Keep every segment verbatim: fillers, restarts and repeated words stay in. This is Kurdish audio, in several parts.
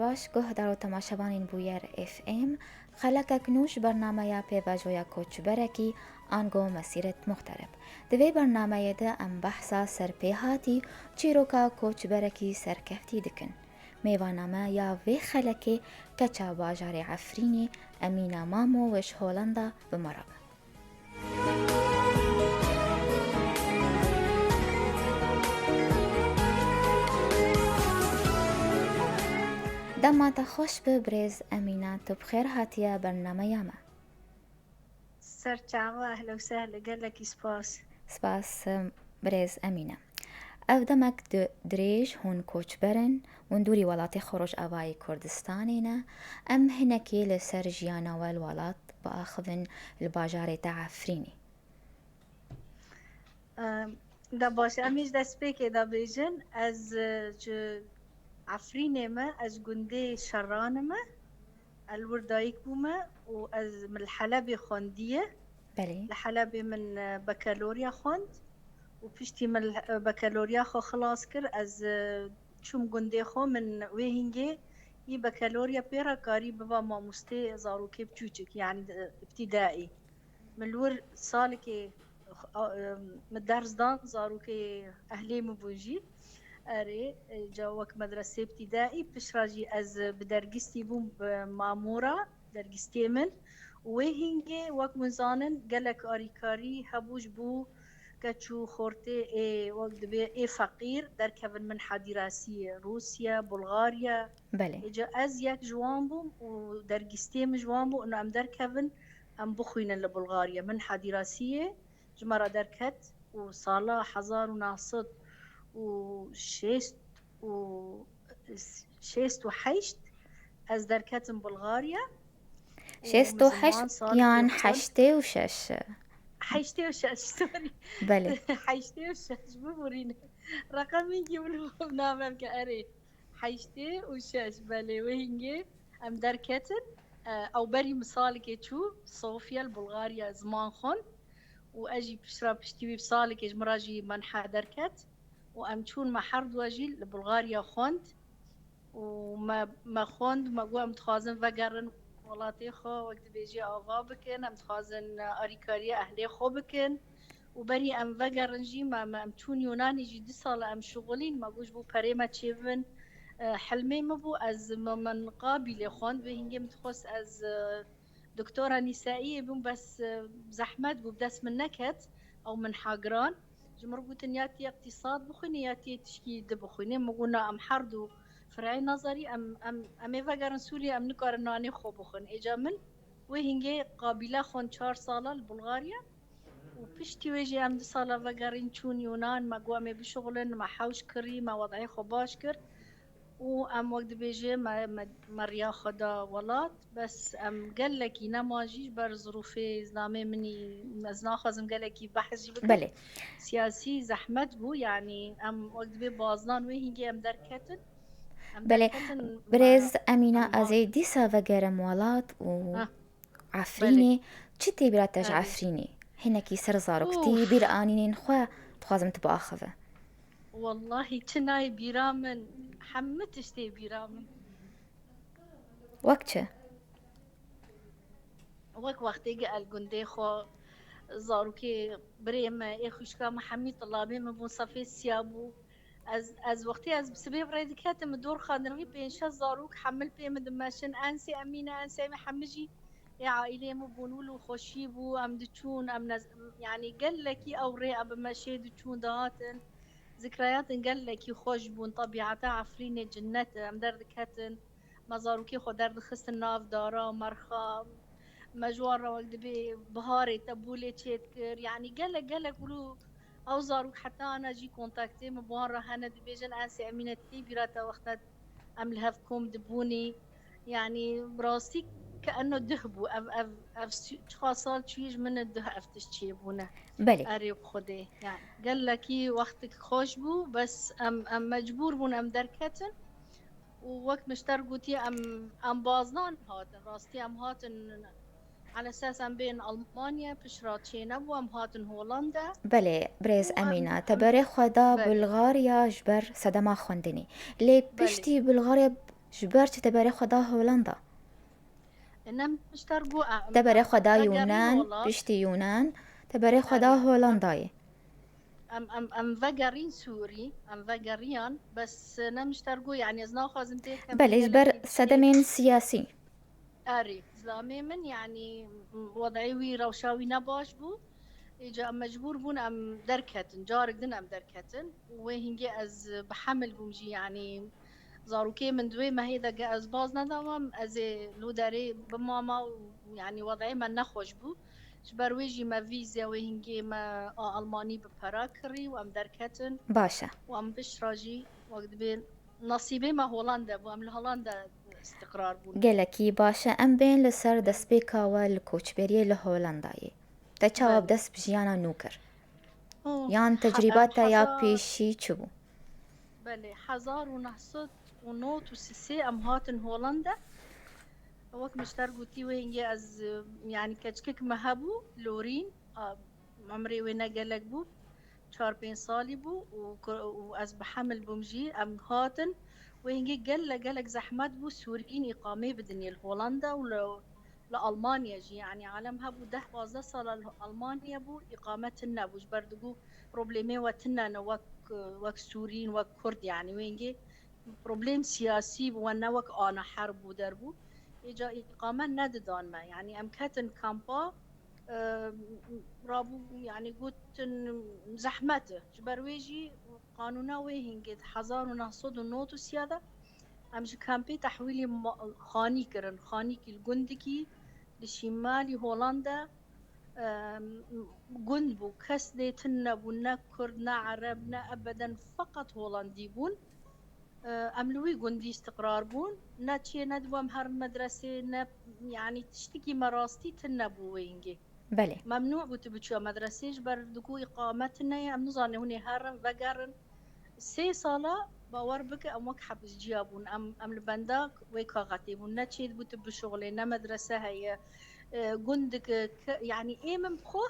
Baş guhdar û temaşevanên Bûyer F M, xelekek nû ji bernameya pêvajoya koçberekî ango mesîret muxterib. Di vê bernameyê de em behsa serpêhatî çîroka koçberekî serkeftî dikin. Mêvana me ya vê xelekê keça bajarê Efrînê Emîna Mamo wê ji Holanda bi me re be. Dema te xweş be birêz Emîna, tu bi xêr hatiye bernameya me. Serçava, ehlo sehlo, gelekî spas. Spas, birêz Emîne. Ev demek di-, dirêj hûn koçber in, hûn dûrî welatê xwe Rojavayê Kurdistanê ne. Em hinekî li ser jiyana we li welat biaxivin li bajarê te Efrînê. Em, da baş, em ê ji destpêkê de bêjin, ez, e, ji Efrînê me, ez gundê Şeranê me. Ez li wir dayik bûme û ez, min li Helebê xwendiye. Belê. Li Helebê min, e, bakalorya xwend û piştî min li, e, bakalorya xwe xilas kir, ez, e, çûm gundê xwe, min wê hingê yî bakalorya pê re karî biba mamostê zarokê biçûçik, yanî, e, îbtîdaî. Min li wir salekê, a, em, min ders dan, zarokê ehlê min bûn jî. Erê, e, ca wek medresê îbtîdaî, piştre jî ez bi dergistî bûm, bi mamora dergistiyê min. Û wê hingê, wek hûn zanin, gelek arîkarî hebû ji bo keç û xortê ê, wek dibê ê feqîr derkevin minha dîrasiyê Rûsya, Bulgarya. Belê. Êca ez yek ji wan bûm û dergistiyê min ji wan bû, û em derkevin, em bixwînin li Bulgarya. Minha dîrasiyê ji me re derket û sala hezar û neh sed û şêst û, şêst û heşt ez derketim Bulgarya. Û şêst û heşt min ziman salekê yan xwend. Heştê û şeş? Heştê û şeş, sorry. Belê. Heştê û şeş, biborîne. Reqemînkî min navem ke erê. Heştê û şeş, belê, wê hingê em derketin. E, ew berî min salekê çû Sofya li Bulgarya ziman xwend û ez jî piştre piştî wî bi salekê ji min re jî menhe derket û em çûn, me her du jî li Bulgarya xwend û me, me xwend, me got em dixwazin vegerin welatê xwe, wek dibêjê ava bikin, em dixwazin, e, arîkariya ehlê xwe bikin. Û berî em vegerin jî, me, me, em çûn Yunanê jî du sala em şixulîn, me got ji bo perê me çêbibin, e, hilmê min bû, ez, me, min Qabîlê xwend, wê hingê min dixwest ez, e, doktora nîsaiyê bim, bes, e, zehmet bû, bi dest min neket, ew minha giran. Ji min re gotin, ya tê îqtîsad bixwînî, ya tê tişkî di bixwînî. Min got, na, em her du firayê nazarî, em, em, em ê vegerin Sûriyê, em nikarin nanê xwe bixwin. Êca min wê hingê Qabîle xwend çar sala li Bulgarya. Û piştî wê jî em du sala vegerîn çûn Yûnan, me got em ê bişuxulin, me hewş kirî, me wed'ê xwe baş kir û em wek dibêje me, me, me riya xwe da welat. Bes em gelekî nema jî ji ber zirûfê, zilamê min î, ez naxwazim gelekî behs jî bikim. Belê. Siyasî zehmet bû, yanî em wek dibê baznan wê hingê em derketin. Em Belê. derketin, me Birêz Emîne, em ez ê dîsa vegerim welat û Heh. Efrînê, Belê. Çi tê bîra te ji Erê. Efrînê? Hinekî ser zaroktî, Ûf. bîr anînên xwe dixwazim tu biaxive. Wallahî çi nayê bîra min, hemû tişt tê bîra min. Wek çi? Wek wextê ge el gundê xwe, zarokê birê me, ê xwişka me hemî tilabê min bûn, sefê siya bû. Ez, ez wextê ez bi sibê bi rê diketim, min dor xandin wî pênc şeş zarok hemil pê min dimeşin. Ensê Emîne, ensê Emîne hemî jî ê aîleyê min bûn, wilo xweşî bû, em diçûn, em nez-, yanî gelekî ew rê em bi meşê diçûn, dihatin. Zikrayatên gelekî xweş bûn, tebîeta Efrînê cinnet e, em derdiketin. Me zarokê xwe derdixistin nav dara, merxa. Me ji wan re wek dibê biharê tebûlê çêdikir. Yanî gelek, gelek wilo ew zarok heta ana jî kontaktê min bi wan re hene, dibêjin, Ensê Emîne, tê bîra te wexta em li hev kom dibûnî? Yanî bi rastî ke eno duh bû. Ev, ev, ev sî-, çar sal çûyî ji min duh ev tişt çêbûne. Belê. Erê bi Xwedê. Yanî gelekî wextek xweş bû, bes em, em mecbûr bûn em derketin. Û wek min ji te re gotiye, em, em baznan hatin. Rastî em hatin, ala esas em bên Almanya, piştre çênebû, em hatin Hollanda. Belê, birêz Û em, Emîna, te em, berê xwe da belê. Bulgarya ji ber sedema xwendinê. Lê Belê. Piştî Bulgarya Ji ber çi te berê xwe da Holanda? Nemşter got, em, Te berê xwe da vegerî Yunan, wala. Piştî Yunan, te berê xwe da Erê. Holandayê. Em, em, em vegerîn Sûrî, em vegeriyan, bes nemşter got, yani ez naxwazim tê kem Belê, ji ber gelekî sedemên siyasî. Erê, zilamê min, yani wedayê wî, rewşa wî ne baş bû. Îca em mecbûr bûn em derketin, carek din em derketin. Wê hingê ez bi hemil bûm jî, yani zarokê min di wê mehê de ge ez baz nedamam, ez ê lo derê bimama û yani wedayê me nexweş bû. Ji ber wê jî me vîze wê hingê me a Almanî bi pera kirî û em derketin. Baş e. Û em pişt re jî wek dibê nasîbê me Holanda bû, em li Holanda istiqrar bûn. Gelekî baş e. Em bên li ser destpêka we li koçberiyê li Holandayê. Te çawa Belê. bi dest bi jiyana nû kir? Oh, Yan ha- tecrîba em te ya hezar- pêşî çi bû? Belê, hezar û neh sed û nod û sisê em hatin Holanda. Wek min ji te re gotî wê hingê ez, e, yani keçikek me hebû, Lorîn, a, emrê wê ne gelek bû, çar pênc salî bû û ku-, û ez bi hemil bûm jî, em hatin. Wê hingê gelek, gelek zehmet bû, Sûriyîn îqamê bidinê li Holanda û li, li Almanya jî, yani alem hebû deh pazdeh sala li Almanya bû, îqame tune bû, ji ber digot problemê we tune ne wek, wek Sûriyîn, wek Kurd, yani wê hingê problem siyasî bû, ne wek ana herb û derbû. Êca îqame nedidan me. Yani em ketin kampa, e, rabû, yani gotin zehmet e. Ji ber wê jî qanûna wê hingê di hezar û neh sed û nod û sê de em ji kampê tehwîlî ma-, xanî kirin. Xanîkî li gundikî li şimalî Holanda, e, gund bû. Kes lê tune bû, ne Kurd, ne Ereb, ne ebeden, feqet Holandî bûn. E, em li wî gundî istiqrar bûn. Ne çê nedibû em herin medresê, ne, yani tiştikî me rastî tune bû wê hingê. Belê. Memnû bû tu biçûya medresê, ji ber digot îqame tune ye, em nizanê hûn ê herin, vegerin. Sê sala, bawer bike, em wek hepsciya bûn. Em, em li benda wê kaxetê bûn. Ne çê dibû tu bişuxulê, ne medrese heye. E, gund dike, ke-, yani ê min bi xwe,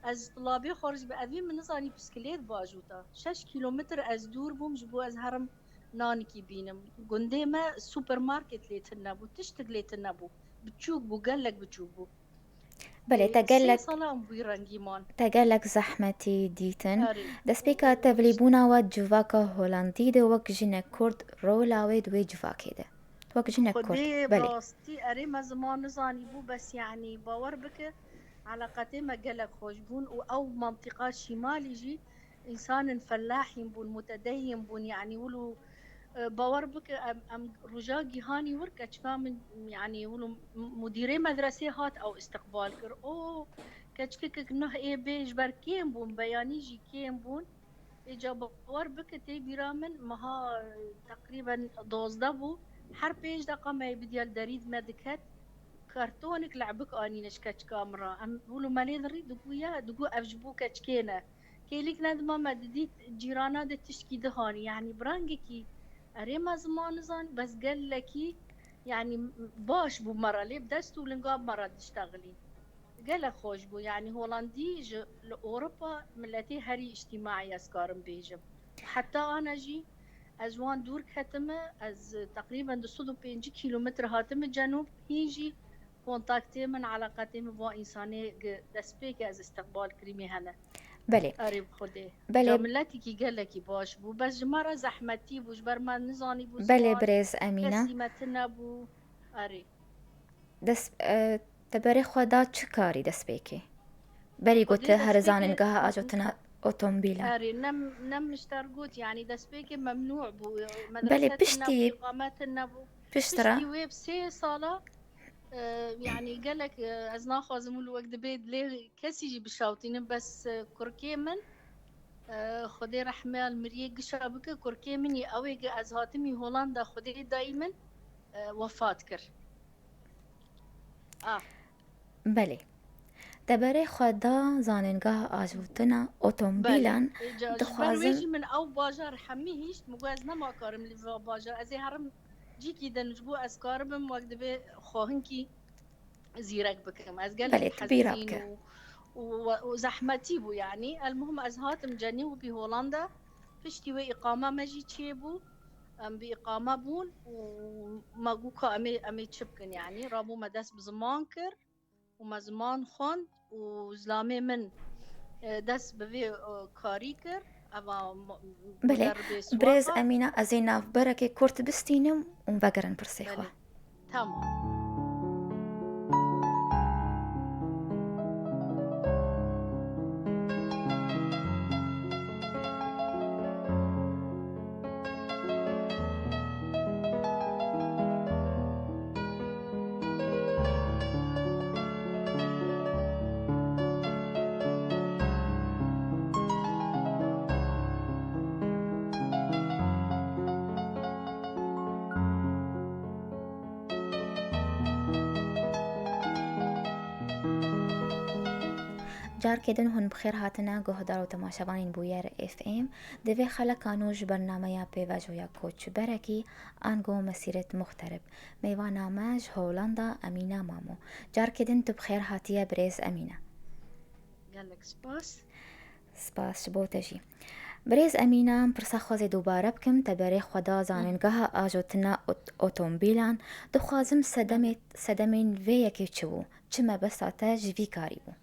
ez tulabê xwe re jî bi evî min nizanî piskilêt bajûta. Şeş kîlometr ez dûr bûm, ji bo ez herim nanikî bînim. Gundê me supermarket lê tune bû, tiştik lê tune bû. Biçûk bû, gelek biçûk bû. Belê, te Ê, sê gelek, sala em bi wî rengî man. te gelek zehmetî dîtin. Erê. Destpêka tevlîbûna we civaka Holandî de wek jinek Kurd rola wê di wê civakê de. Wek jinek Kurd. Xwedê Belê. rastî erê me ziman nizanî bû, bes yani bawer bike, eleqetê me gelek xweş bûn û ew mentiqa şimalî jî însanên fellahîn bûn, mutedeyîn bûn, yani wilo, e, bawer bike, em, em roja gihanî wir keçika min, yani wilo m-, mudîrê medresê hat ew istiqbal kir. O keçikek nuh ê bê ji ber kêm bûn, beyanî jî kêm bûn. Êca bawer bike tê bîra min meha, e, teqrîben dozdeh bû. Her pênc deqa me yê bidiya li derî me diket. Kartonik lebik anîne ji keçika min re. Em wilo me lê dirî digo ya, digo ev ji bo keçikê ne. Kêlîk nedima me didît cîrana de tişkî dihanî. Yani bi rengekî erê me ziman nizan, bes gelekî yani baş bû me re, lê bi dest û linga me re diştexilî. Gelek xweş bû. Yani Holandî ji li Ewropa miletê herî îctîmaî ez karim bêjim. Heta ana jî ez ji wan dûr ketime, ez teqrîben du sed û pêncî kîlometr hatime cenûb, hîn jî kontaktê min, eleqetê min va însanê gi destpêkê ez istiqbal kirîmê hene. Belê. Erê bi Xwedê. Belê. Ya miletikî gelekî baş bû. Bes ji me re zehmetî bû, ji ber me nizanî bû Belê ziman, birêz Emîne. Kesî me tune bû. Erê. Dest, e, te berê xwe da çi karî destpêkê? Berî Xwedê gote here destpêkê zanîngeha ajotuna otomobîlan. Erê, nem, nem mişter got, yani destpêkê memnû bû. Belê, Medrese piştî, tune bû, îqamet tune bû. pişt re. Piştî wê bi sê sala, e, yani gelek, e, ez naxwazim wilo wek dibê dilê kesî jî bişawtînim, bes, e, kurkê min, e, Xwedê rehmeya li miriyê gişa bike, kurkê min yê ew ê ge ez hatimî Holanda Xwedê dayî min, e, wefat kir. Ah. Belê. Te berê xwe da zanîngeha ajotuna otomobîlan. Belê. Êca ji ber Dixwazim wê jî min ew bajar hemî hîşt, min got ez nema karim li va bajar. Ez ê herim cîkî din ji bo ez karibim wek divê xwe hinkî zîrek bikim. Ez Belê, gelek tu bîra hezirîn bike. û, û, û zehmetî bû yani. El muhim ez hatim Cenî û bî Holanda. Piştî wê îqama me jî çêbû. Em bi îqame bûn û me got ka em ê, em ê çi bikin, yanî rabû me dest bi ziman kir û me ziman xwend û zilamê min, e, dest bi vê, e, karî kir. Eva mo-, Belê, muderribê birêz siwaxa. Emîna, ez ê navberekê kurt bistînim û vegerin pirsê xwe. Belê. Tamam. Carkê din hûn bi xêr hatine guhdar û temaşevanên Bûyer F M. Di vê xeleka nû ji bernameya pêvajoya koçberekî ango mesîret muxterib. Mêvana me ji Holanda Emîna Mamo. Carkê din tu bi xêr hatiye birêz Emîne. Gelek spas. Spas ji bo te jî. Birêz Emîna, em pirsa xwe zê dubare bikim, te berê xwe da zanîngeha ajotina ot-, otomobîlan. Dixwazim sedemê, sedemên vê yekê çi bû? Çi mebesta te ji vî karî bû?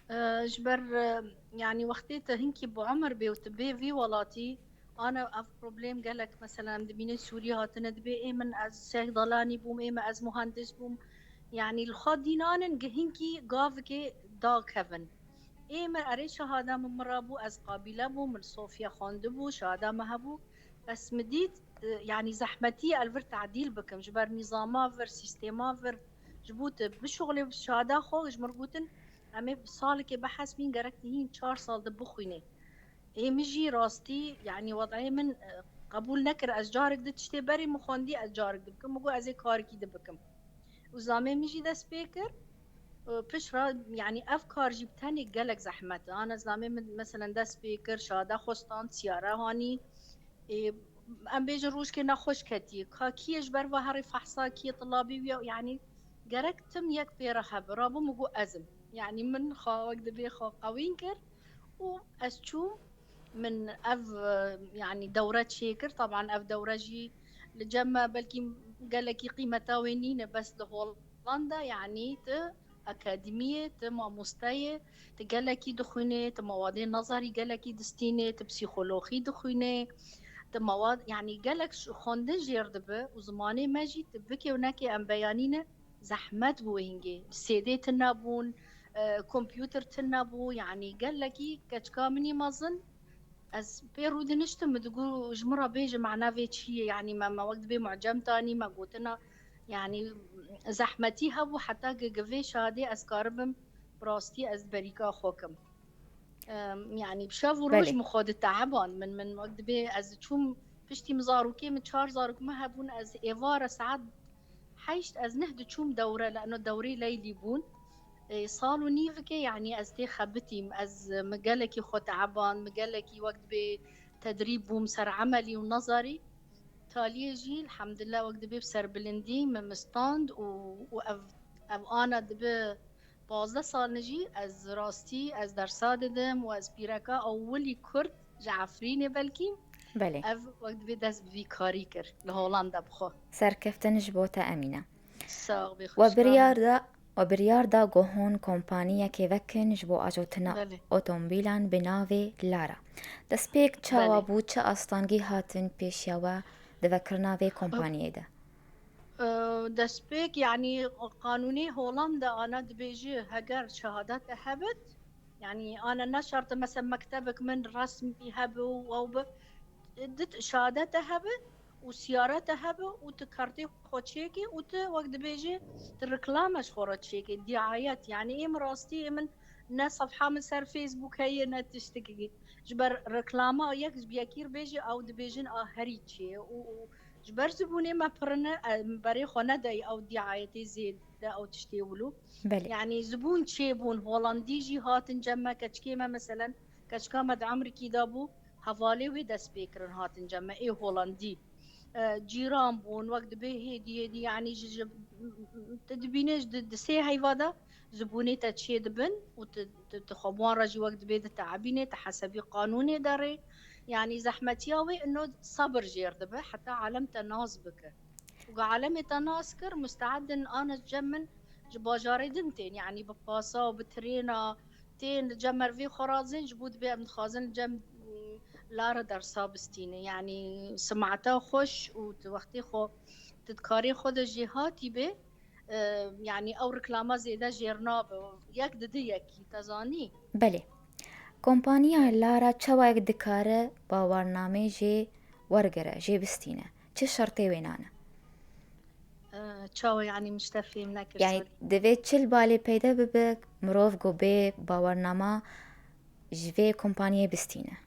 E, ji ber, e, yanî wextê te hinkî bi umir bê û tu bê vî welatî, ana ev problem gelek, mesela, em dibînin Sûrî hatine dibê, ê min ez seydalanî bûm, ê min ez muhandis bûm. Yanî li xwe dînanin gihinkî gavikê dakevin. Ê min erê şehada min min rabû, ez qabîle bûm, min Sofya xwendibû, şehada min hebû. Bes min dît, e, yanî zehmetî ye ez vir tadîl bikim. Ji ber nîzama vir, sîstema vir, ji bo tu bişuxulê şehada xwe, ji min gotin, em ê bi salekê bihesbîn, gerek tu hîn çar sal de bixwînê. Ê min jî rastî, yanî wedayê min, e, qebûl nekir. Ez carek di tiştê berê min xwendî, ez carek di bikim. Min got, ez ê karekî di bikim. Û zamê min jî dest pê kir. E, pişt re, yanî ev kar jî bi tenê gelek zehmet e. Ana zamê min, meselen, dest pê kir, şehada xwe stand, siyara hanî. Ê, em bêjin rojkê nexweş ketî. Ka kî yê ji ber ve herê fehsa, kî yê tilabî wî ye, yanî gerek tim yek pê re hebe. Rabû min got ez im. Yanî min xwe wek dibê xwe qewîn kir û ez çûm. Min ev, e, yanî dewre çêkir. Taban ev dewre jî li cem me belkî gelekî qîmeta wê nîne, bes li Hollanda, yanî tu akademiyê, tu mamoste yê, tu gelekî dixwînê, tu mawadê nazarî gelekî distînê, tu psîxologî dixwînê, tu mawad, yanî gelek ş-, xwendin jêr dibe û zimanê me jî tu bikê û nekê em beyanîne zehmet bû hingê. Sêdê tune bûn, e, kompûter tune bû, yanî gelekî keçika min î mezin, ez pê rûdiniştim, min digot, ji min re bêje mana vê çi ye, yanî me, me wek dibê mucem tanî, me gotina, yanî zehmetî hebû, heta gi, gi vê şadê ez karibim, bi rastî ez berîka xwe kim. Em, yanî bi şev û roj Belê. min xwe diteeban, min, min wek dibê ez diçûm piştî min zarokê min çar zarok min hebûn, ez êvara saet heşt ez neh diçûm dewre, leno dewrê leylî bûn. Ê, sal û nîvikê, yanî ez tê xebitîm, ez, min gelekî xwe teeban, min gelekî wek dibê tedrîb bûm ser emelî û nezarî. Taliyê jî, elhamdulillah, wek dibê bi serbilindî min, min stand û, û ev, ev ana dibe pazdeh sal ne jî ez rastî, ez dersa didim û ez pîreka ewilî Kurd ji Efrînê belkî. Belê. Ev wek dibê dest bi vî karî kir li Holanda bi xwe. Serkeftin ji bo te Emîne. Sax bî, We xweş biryar da, we biryar da ku hûn kompaniyekê vekin ji bo ajotina Belê. otomobîlan bi navê Lara. Destpêk çawa Belê. bû, çi astengî hatin pêşiya we di vekirina vê kompaniyê de? Ee, destpêk, yanî qanûnê Holanda ana dibêje heger şehada te hebit, yanî ana ne şert e, mesela mektebek min resmî hebe û ew bi, di şehada te hebe û siyara te hebe û tu kartê xwe çêkê û tu wek dibêje tu reklame ji xwe re çêkê, diayet, yanî ê min rastî ê min ne sefha min ser Facebook heye ne tiştekî. Ji ber reklama yek ji bi yekî re bêje ew dibêjin a herî çê û, û ji ber zibûnê me pirine, em berê xwe nedayî ew diayetê zêde ew tiştê wilo. Belê. Yanî zibûn çêbûn, Holandî jî hatin cem me, keçikê me, meselen, keçika me di emrikî de bû, hevalê wê dest pê kirin hatin cem me, ê Holandî. E, cîran bûn, wek dibê hêdî hêdî, yanî ji, ji, tu dibînê ji di, di sê heyva de zibûnê te çê dibin û tu, tu, tu xwe bi wan re jî wek dibê diteebînê, tu hesebî qanûnê derê. Yanî zehmetiya wê ino sabir jêr dibe heta alem te nas bike. Û ga alemê te nas kir, musteedin ana cem min ji bajarê din tên, yanî bi pasa û bi trêna tên li cem mervê xwe razên, ji bo dibê em dixwazin li cem, mm, Lara dersa bistîne. Yanî simata xweş û tu wextê xwe tu dikarê xwe de jêhatî bê, e, yanî ew reklama zêde jêr nabe. Yek didi yekî, te zanî? Belê. Kompaniya Lara çawayek dikare bawernameyê jê wergere, jê bistîne? Çi şertê wênan e? E, çawa, yanî min ji te fêm nekir, Yanî sorry. Divê çi li balê peyde bibe, mirov ku bê bawernama ji vê kompaniyê bistîne?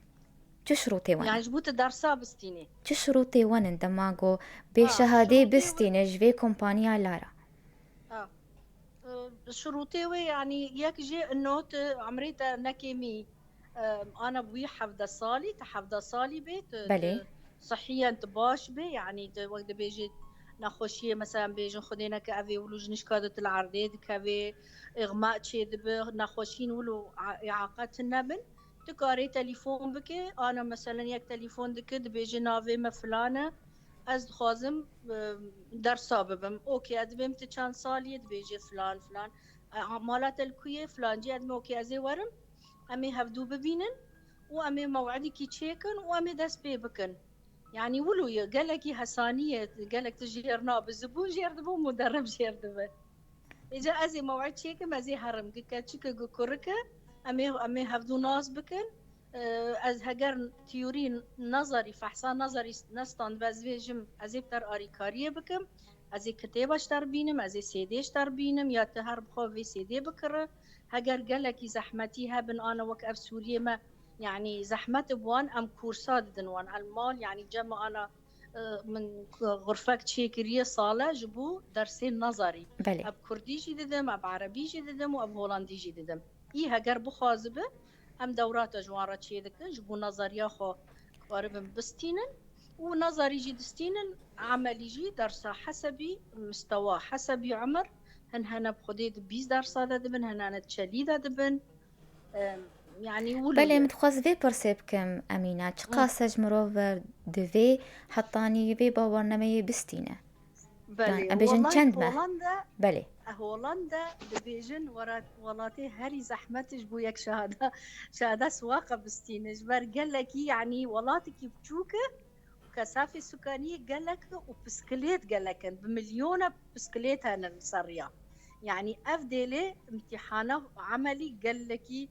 Çi şirûtê wan Yanî in? Ji bo tu dersa bistînî. Çi şirûtê wan in dema ku bê Ha, şehadê şirûtê wan bistîne ji vê kompaniya Lara? Ha. E, şirûtê wê, yanî yek jê ino tu emrê te nekêmî, e, ana bûyî hevdeh salî, tu hevdeh salî bê, tu, Belê. Tu sihiyen tu baş bê, yanî tu wek dibêjî nexweşiyê, mesela bêjin xwedê neke evê wilo ji nişka de tu li erdê dikevê, îxma çê dibe, nexweşiyên wilo a-, îaqet nebin. Tu karê telefon bike, ana meselen yek telefon dike, dibêje navê me filan e, ez dixwazim, e, dersa bibim. Okê, ez dibêm tu çend salî ye, dibêje filan, filan. E, a, mala te li ku ye? Filancî. Ez dibêm, okê, ez ê werim. Em ê hevdû bibînin û em ê mew'idekî çêkin û em ê dest pê bikin. Yanî wilo ye, gelekî hesanî ye, gelek tişt jêr nabe, zibûn jêr dibe û muderrib jêr dibe. Îca ez ê mew'id çêkim, ez ê herim. Gi keçik e, gi kurik e, em ê, em ê hevdû nas bikin. Ee, ez heger teorî nezarî, fehsa nezarî nestandibe, ez vêjim, ez ê bi te re arîkariyê bikim, ez ê kitêba ji te re bînim, ez ê C D ji te re bînim, ya tu her bi xwe vê C D bikire. Heger gelekî zehmetî hebin, ana wek ev Sûriyê me, yanî zehmet bi wan, em kursa didin wan. El mal, yanî cem ana, e, min xurfek çêkiriye sale ji bo dersên nezarî. Belê. Ev kurdî jî didim, ev erebî jî didim û ev holandî jî didim. Î heger bixwazibe, em dewrata ji wan re çêdikin, ji bo nezariya xwe karibin bistînin û nezarî jî distînin, emelî jî dersa hesebî mistewa, hesebî umir, hin hene bi xwedê di bîst dersa de dibin, hin hene di çelî de dibin. Em, yanî wilo Belê, ye. Min dixwest vê pirsê bikim, Emîne, çiqas e ji mirov divê hetanî vê bawernemeyê bistîne? Belê, Yan, em bêjin welat çend me? Holanda, Belê. Holanda dibêjin wera-, welatê herî zehmet ji bo yek şahada, şahada siwaqa bistîne. Ji ber gelekî, yanî welatekî biçûk e û kesafê sukaniyê gelek e û piskilêt gelek in. Bi milyona piskilêt hene li ser riya. Yanî ev dêlê imtîhana emelî gelekî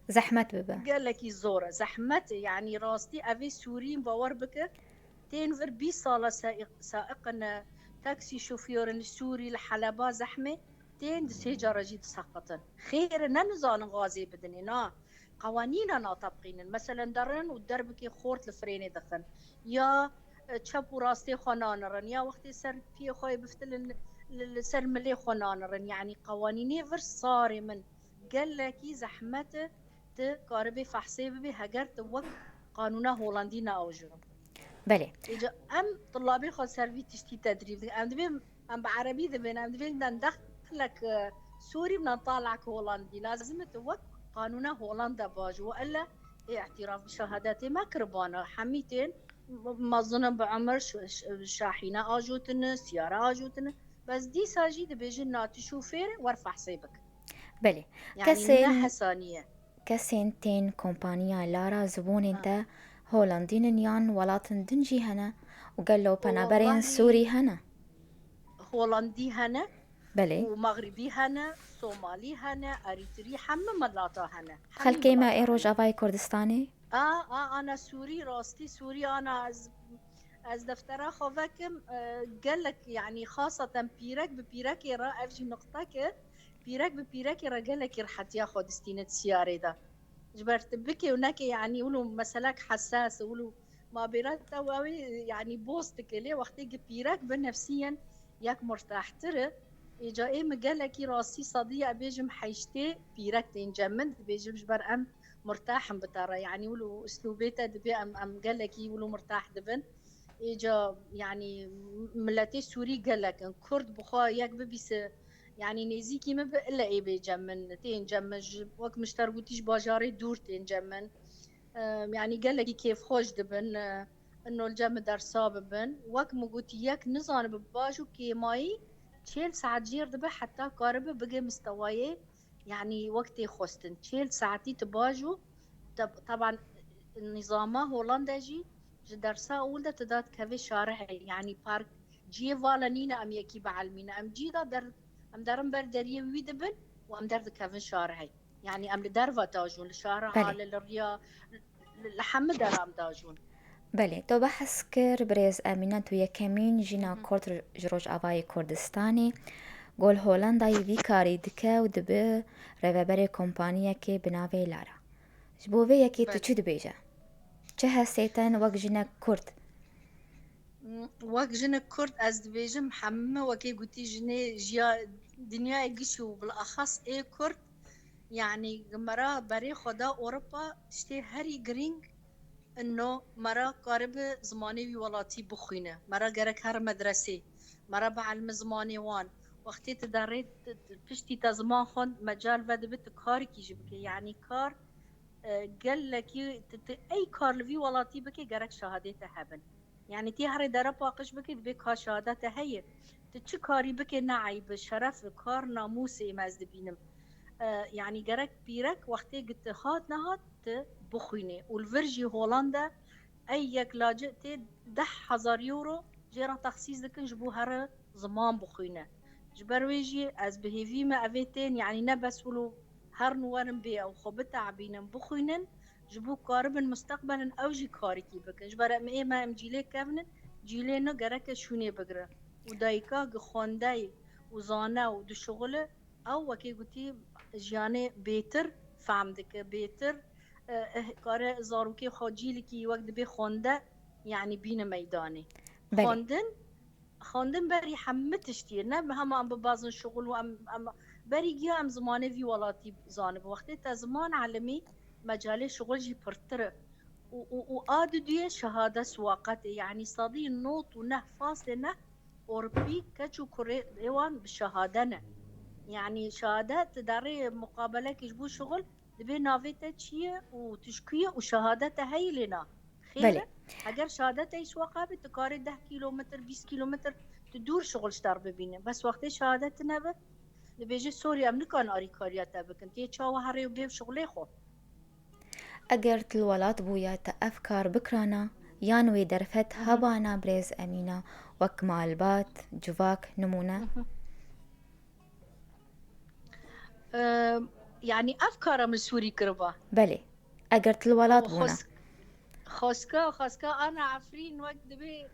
Zehmet bibe. Gelekî zor e. Zehmet e. Yanî rastî evê Sûrî bawer bike, tên vir bîst sala saiq-, saiq in, taksî şofyor in li Sûrî, li Heleba zehmê, tên di sê cara jî diseqitin. Xêr e, ne nizanin gazê bidinê, na. Qewanîna nateqînin. Meselen derin û derbikê xort li frênê dixin. Ya, e, çep û rastê xwe nanirin. Ya wextê ser piyê xwe yê biftilin li, li, li ser milê xwe nanirin. Yanî qewanînê vir sarê min. Gelekî zehmet e, tu karibê fehsê bibê heger tu wek qanûna Holandî neajo. Belê. Îca em tulabê xwe ser vî tiştî tedrîb dikin. Em dibê, em bi erebî dibên, em dibên nan dexlek, e, Sûrî, nan talek Holandî. Lazim e tu wek qanûna Holanda bajo. Ella ê îtiraf bi şehadetê me kiribana. Hemî tên, m-, mezinim bi emir ş-, ş-, şahîne ajotine, siyare ajotine. Bes dîsa jî dibêjin na tu şofêr e, wer fehsê bik. Belê. Yanî Kesên, ne hesanî ye. Kesên tên kompaniya Lara zibûnên Ha. te Holandî nin yan welatin din jî hene û gelo penaberên Wellahî Sûrî hene? Holandî hene Belê. Û Mexribî hene, Somalî hene, Erîtrî, hemî milata hene. Hemî Xelkê me milata ê hene. Rojavayê Kurdistanê? A, a, ana Sûrî, rastî Sûrî, ana ez Ez deftera xwe vekim, e, gelek, yanî xasaten pîrek bi pîrekê re, ev jî nuqtek e, pîrek bi pîrekê re gelekî rihetiya xwe distîne di siyarê de. Ji ber tu bikê û nekê, yanî wilo meselek hesas e, wilo mabêra te û ew ê, yanî boz dike, lê wextê gi pîrek bi nefsiyen yek murtahtir e. Îca ê min gelekî rastî sedî, ez bêjim heştê pîrek tên cem min, dibêjim ji ber em murtah in bi te re. Yanî wilo uslûbê te dibê em, em gelekî wilo murtah dibin. Êca, yanî, miletê Sûrî gelek in. Kurd bi xwe yek bibîse, yanî, nêzîkî min bi, ile ê bê cem min, tên cem min. Ji, wek min ji te re gotî, ji bajarê dûr tên cem min. E, yanî gelekî kêfxweş dibin, e, ino li cem dersa bibin. Wek min gotî, yek nizanibe baş û kêmayî çêl saet jêr dibe heta karibe bigê mistewayê, yanî wek tê xwestin. Çêl saetî tu baş û te-, teban nîzama Holanda jî ji dersa ewil de tu da dikevê şarihê, yanî park ciyê vala nîne em yekî bielmîne. Em cî da der, em derin ber deriyê wî dibin û em derdikevin şarihê. Yanî em li derve tajûn, li şara Belê. Hale, li riya, li, li hemî deran tajûn. Belê, to behs kir, birêz Emîne, tu yekemîn jina Hı hı. Kurd ji Rojavayê Kurdistanê, ku li Holandayê vî karî dike û dibe rêveberê kompaniyekê bi navê Lara. Ji bo vê yekê tu Belê. Çi dibêje? Çi hesê te wek jinek Kurd? Wek jinek Kurd ez dibêjim, hemî wekê gotî jinê jiya dinyayê giş û bilexas ê Kurd, yanî me ra berê xwe da Ewropa, tiştê herî girîng ino me ra karibe zimanê wî welatî bixwîne. Me ra gerek here medresê, me ra bielme zimanê wan. Wextê tu derê t-, t-, piştî te ziman xwend, mecal vedibe tu karikî jî bike. Yanî kar, e, gelekî tu, tu ey kar li vî welatî bike gerek şehadê te hebin. Yanî tê herê dere paqij bike, dibê ka şehada te heye. Tu çi karî bike ne eyb e, şeref e, kar namûsê me ez dibînim. E, yanî gerek pîrek wextê gi tu hat nehat tu bixwînê. Û li vir jî Holanda ey yek lacê tê deh hezar euro jê re texsîs dikin ji bo here ziman bixwîne. Ji ber wê jî ez bi hêvî me evê tên, yanî ne bes wilo herin werin bê ew xwe biteebînin, bixwînin, ji bo karibin misteqbelin ew jî karikî bikin. Ji ber em ê me em cîlê kevnin, cîlê ne gereke şûnê bigire. Û dayika gi xwendeyê û zane û dişuxile, ew wekê gotî jiyanê bêtir fehm dike, bêtir, e, eh, kare zarokê xwe cîlikî wek dibê xwende, yanî bîne meydanê. Belê. Xwendin, xwendin berî hemî tiştî ye. Ne hema em bibazin şixul û em, em berî giya em zimanê vî welatî zanibin. Wextê te ziman elimî, mecalê şixul jî pirtir e. Û, û, û a diduyê şehade siwaqetê, yanî sedî nod û neh fastê neh Ewropî keç û kurê wan bi şehade ne. Yanî şehade tu derê muqabelekî ji bo şixul, dibê navê te çi ye û tu ji ku ye û şehade te heye lê na. Xêr Belê. E, eger şehade te îswaqa be, tu karê deh kîlometr, bîst kîlometr tu dûr şixul ji te re bibîne. Bes wextê şehade tine be, dibêje, sorry, em nikan arîkariya te bikin. Tê çawa herê û bê şixulê xwe. Eger tu li welat bûya te ev kar bikirana, yan wê derfet Hı hı. hebana, birêz Emîna, wek malbat, civak, nimûne? Hı hı. Eee, yanî ev kara min Sûrî kiriba? Belê. Eger tu li welat O, bûna. xwes-, xweska, xweska ana Efrîn wek dibê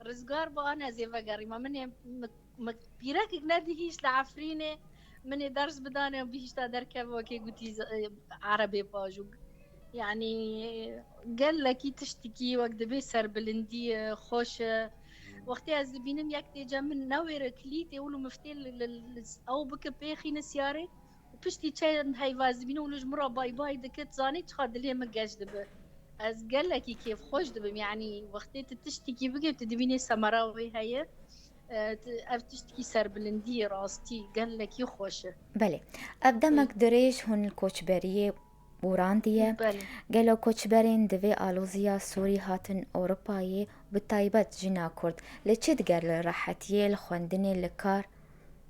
rizgar bi ana ez ê vegerîma. Min ê, min, min pîrekek nedihîşt li Efrînê. Min ê ders bidane û bihişta derkeve wekê gotî z-, e, erebê pajûk. Yanî gelekî tiştekî wek dibê serbilindî ye, xweş e. Wextê ez dibînim yek tê cem min newêre kilîtê û li miftê li, li, li, ew bike pêxîne siyarê û piştî çend heyva ez dibînim û li ji min re bay bay dike, tu zanî çiqa dilê min geş dibe. Ez gelekî kêfxweş dibim. Yanî wextê tu tiştekî bike, tu dibînî semera wê heye. E, tu, ev tiştekî serbilindî ye, rastî gelekî xweş e. Belê. Ev demek Ê. dirêj hûn li koçberiyê borandiye. Belê. Gelo koçberên di vê aloziya Sûrî hatin Ewropayê, bi taybet jina Kurd, li çi diger, li rehetiyê, li xwendinê, li kar,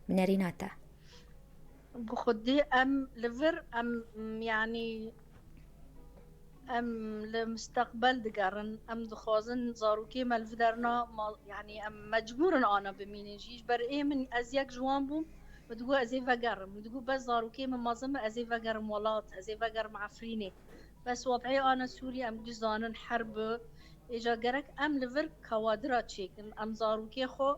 bi nerîna te? Bi xwedî em li vir, em, yanî, em li misteqbel digerin. Em dixwazin zarokê me li vir derna ma-, yanî em mecbûr in ana bimînin jî. Ji ber ê min, ez yek ji wan bûm, min digot ez ê vegerim. Min digot bes zarokê min mezin be, ez ê vegerim welat, ez ê vegerim Efrînê. Bes wadeyê ana Sûrî em giş zanin herb e. Êca gerek em li vir kawadira çêkin. Em zarokê xwe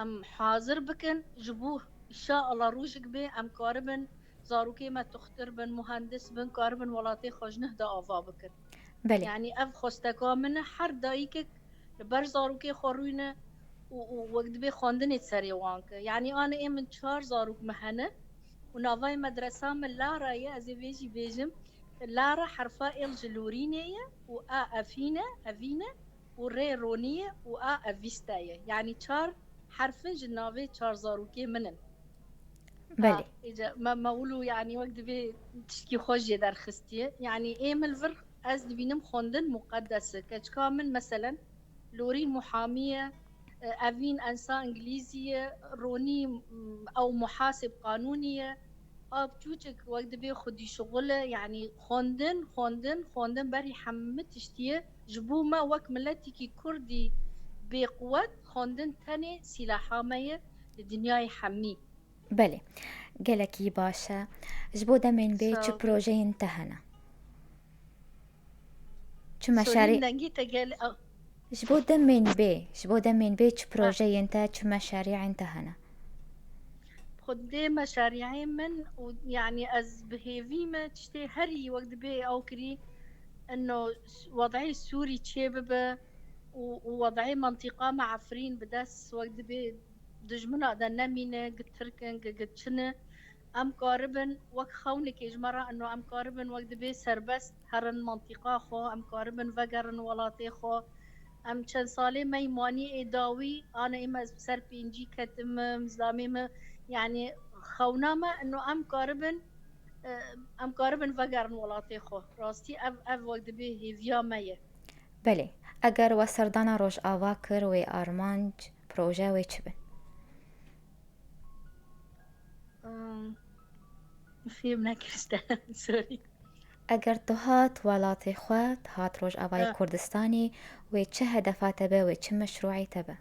em hazir bikin, ji bo, înşaalla, rojek bê em karibin zarokê me tuxtir bin, muhendis bin, karibin welatê xwe ji nuh de ava bikin. Belê. Yanî ev xwesteka min e, her dayikek li ber zarokê xwe rûne û, û wek dibê xwendinê serê wan ke. Yanî ana ê min çar zarok me hene û navayê medresa min Lara ye, ez ê vê jî bêjim. Lara herfa êl ji Lorînê ye û A Efîn e, Evîn e û R Ronî ye û A Evîsta ye. Yanî çar herfin ji navê çar zarokê min in. Belê. Ha, êca me, me wilo, yanî wek dibê tişkî xweş jê derxistiye. Yanî ê min li vir Ez dibînim xwendin muqedes e. Keçika min, meselen, Lorîn muhamî ye, Evîn ensa îngilîzî ye, Ronî, m, ew muhasib qanûnî ye. A biçûçik wek dibê xwedî şixul e, yanî xwendin, xwendin, xwendin berî hemû tiştî ye. Ji bo me wek miletîkî kurdî bêquwet, xwendin tenê sîlaha me ye li dinyayê hemî. Belê. Gelekî baş e. Ji bo demên bê çi Sağ ol. projeyên te hene? Çi Sorî, meşarî- dengî te gel-, a- Ji bo demên bê, ji bo demên bê çi Ha. projeyên te, çi meşarî'ên te hene? Xwedê meşarî'ên min û, yanî, ez bi hêvî me tiştê herî wek dibê ew kirî, ino s-, wed'ê Sûrî çê bibe û, û wed'ê mentiqa me Efrîn bi dest wek dibê dijmina de nemîne, gi Tirk in, gi, gi çi ne. Em karibin wek xewnikê ji me re, ino em karibin wek dibê serbest herin mentiqa xwe, em karibin vegerin welatê xwe. Em çend salê me yî manî ê dawî, ana ê me ser pêncî ketim, zilamê me, yanî xewna me, ino em karibin, e, em karibin vegerin welatê xwe. Rastî ev, ev wek dibê hêviya me ye. Belê. Eger we serdana Rojava kir, wê armanc, proje wê çi bin? Im, fêm nekir işte. Sorry. Eger tu hat welatê xwe, tu hat Rojavayê Ha. Kurdistanê, wê çi hedefa te be, wê çi meşrûê te be?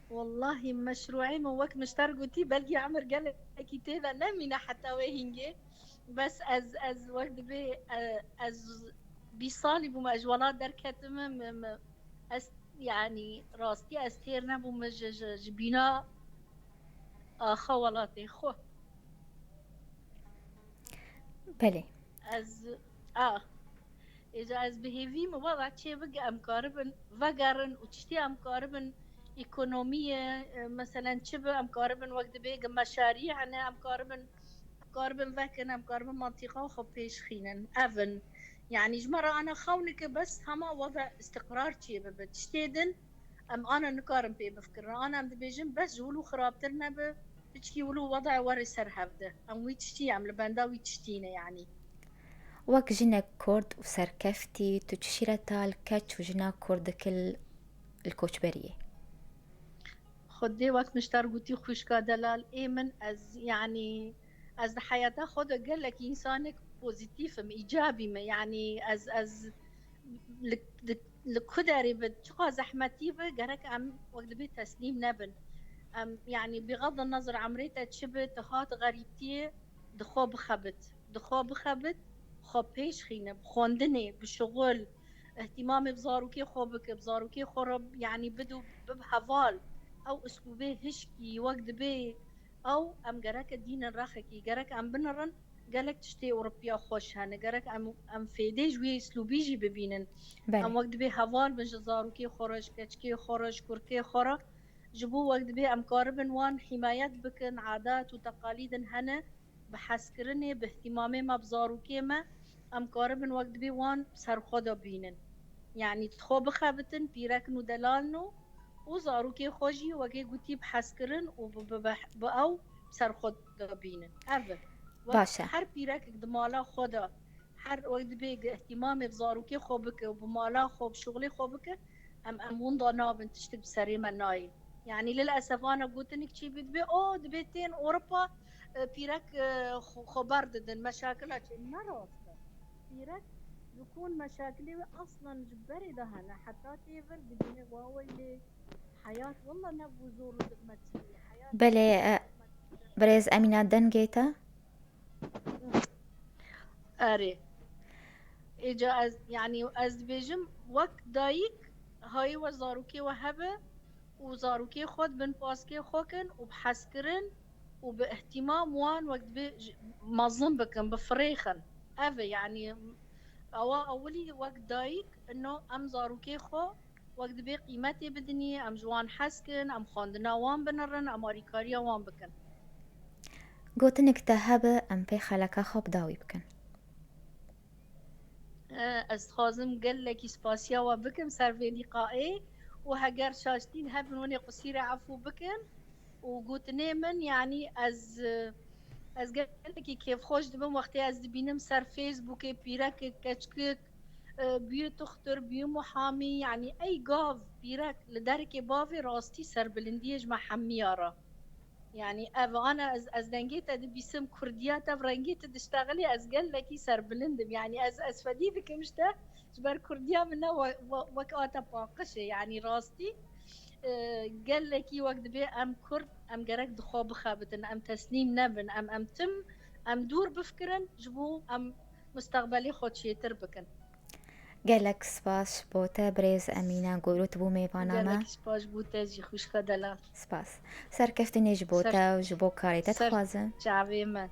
Wallahî meşrûê min wek min ji te re gotî, belkî emir gelekî tê de nemîne heta wê hîngê. Bes ez, ez wek dibê, e, ez bîst salî bûme, ez ji welat derketime, me, me, ez, yanî, rastî ez têr nebûme ji, ji, ji bîna axa welatê xwe. Belê. Ez, a, êca ez bi hêvî me, wela çê bige em karibin vegerin û tiştê em karibin ekonomiyê, e, meselen çi bi em karibin wek dibê gi meşarî hene, em karibin, em karibin vekin, em karibin mentiqa xwe pêş xînin. Ev in. Yanî ji me re ana xewnike bes hema weda îstiqrar çê bibe. Tiştê din em ana nikarin pê bifikirin. Ana em dibêjin bes ji wilo xirabtir nebe, piçkî wilo weda were ser hevde. Em wî tiştî, em li benda wî tiştî ne yanî. Wek jinek kurd û serkeftî, tu çi şîreta li keç û jina kurd dikî li koçberiyê? Xwedê wek min ji te re gotî xwişka delal, ê min ez, yanî, ez di heyata xwe de gelek însanek pozîtîf im, îcabî me. Yanî ez, ez li, li, li ku derê be, çiqas zehmetî be, gerek em wek dibê teslîm nebin. Em, yanî, bixedin nezir emrê te çi be, tu hat xerîbtiyê, di xwe bixebit. Di xwe bixebit, xwe pêş xîne, bi xwendinê, bi şixul, îhtîmamê bi zarokê xwe bike, bi zarokê xwe re, yanî, bid û bib heval. Ew uslûbê hişkî, wek dibê, ew em gereke dînin rexekî, gerek em binirin, gelek tiştê Ewropiya xweş hene, gerek em, em fêdê ji wî uslûbî jî bibînin. Belê. Em wek dibê heval bin ji zarokê xwe re, ji keçikê xwe re, ji kurkê xwe re, ji bo wek dibê em karibin wan hîmayet bikin, adet û teqalîdin hene, bi hezkirinê, bi îhtîmamê me, bi zarokê me, em karibin wek dibê wan ser xwe de bînin. Yanî, di xwe bixebitin, pîrek in û delal in û, û zarokê xwe jî wekê gotî bi hezkirin û bi, bi, bi, bi ew ser xwe de bînin. Ev e. Wek Baş e. Her pîrekek di mala xwe de, her wek dibê gi îhtîmamê bi zarokê xwe bike û bi mala xwe, bi şixulê xwe bike, em, em winda nabin, tiştek bi serê me nayê. Yanî, lil esef ana gotinik çî bî dibê, o, dibê tên Ewropa, e, pîrek, e, xwe, xwe berdidin, meşakila çê. Ne rast e. Pîrek ji kon meşakilê wê aslan ji berê de hene. Heta tê vir dibîne, wa weylê, heyat wella ne bû zor û zehmetî. Heyat Belê, e, birêz Emîna, dengê te? Erê. Êca ez, yanî ez dibêjim, wek dayik hayê we zarokê we hebe û zarokê xwe di bin paskê xwe kin û bi hezkirin û bi îhtîmam wan wek dibê ji, mezin bikin, bifirêxin. Ev e, yanî ewa ewilî wek dayik, ino em zarokê xwe wek dibê qîmetê bidinî, em ji wan hez kin, em xwendina wan binirin, em alîkariya wan bikin. Gotinik te hebe, em pê xeleka xwe bi dawî bikin. E, ez dixwazim gelekî spasiya we bikim ser vê lîqayê û heger şaştîn hebin, winê qusîrê efû bikin û gotinê min, yanî ez, ez gelekî kêfxweş dibim wextê ez dibînim ser Facebookê pîrekek, keçikek, e, bûye tuxtur, bûye muhamî, yanî ey gav pîrek li derikê bavê rastî serbilindiyê ji me hemiya re. Yanî ev ana ez, ez dengê te dibîsim, kurdiya te, rengê te diştexilê, ez gelekî serbilind im. Yanî ez, ez fedî dikim ji te, ji ber kurdiya min ne we-, we-, wek ate paqişê. Yanî rastî, e, gelekî wek dibê em kurd, em gerek di xwe bixebitin, em teslîm nebin, em, em tim, em dûr bifikirin, ji bo em mustaqbelê xwe çêtir bikin. Gelek spas ji bo te birêz Emîne Goro, tu bû mêvana me. Gelek spas ji bo te jî xwişka delal. Spas. Serkeftinê ji bo Ser- te û ji bo karê te ser dixwazim. Çavê me.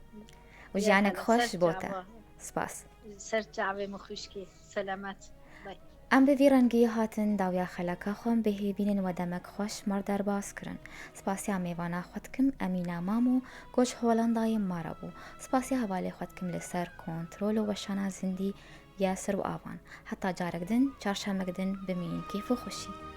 Û Yê jiyanek hele xweş ser ji bo te. Çava. Spas. Ser çavê min xwişkê. Selamet. Bay. Em bi vî rengî hatin dawiya xeleka xwe, em bihêvînin we demek xweş, me derbas kirin. Spasiya mêvana xwe dikim Emîna Mamo, ku ji Holandayê me re bû. Spasiya hevalê xwe dikim li ser kontrol û weşana zindî ya ser û avan. Heta carek din, çarşemek din, bimînin kêf û xweşî.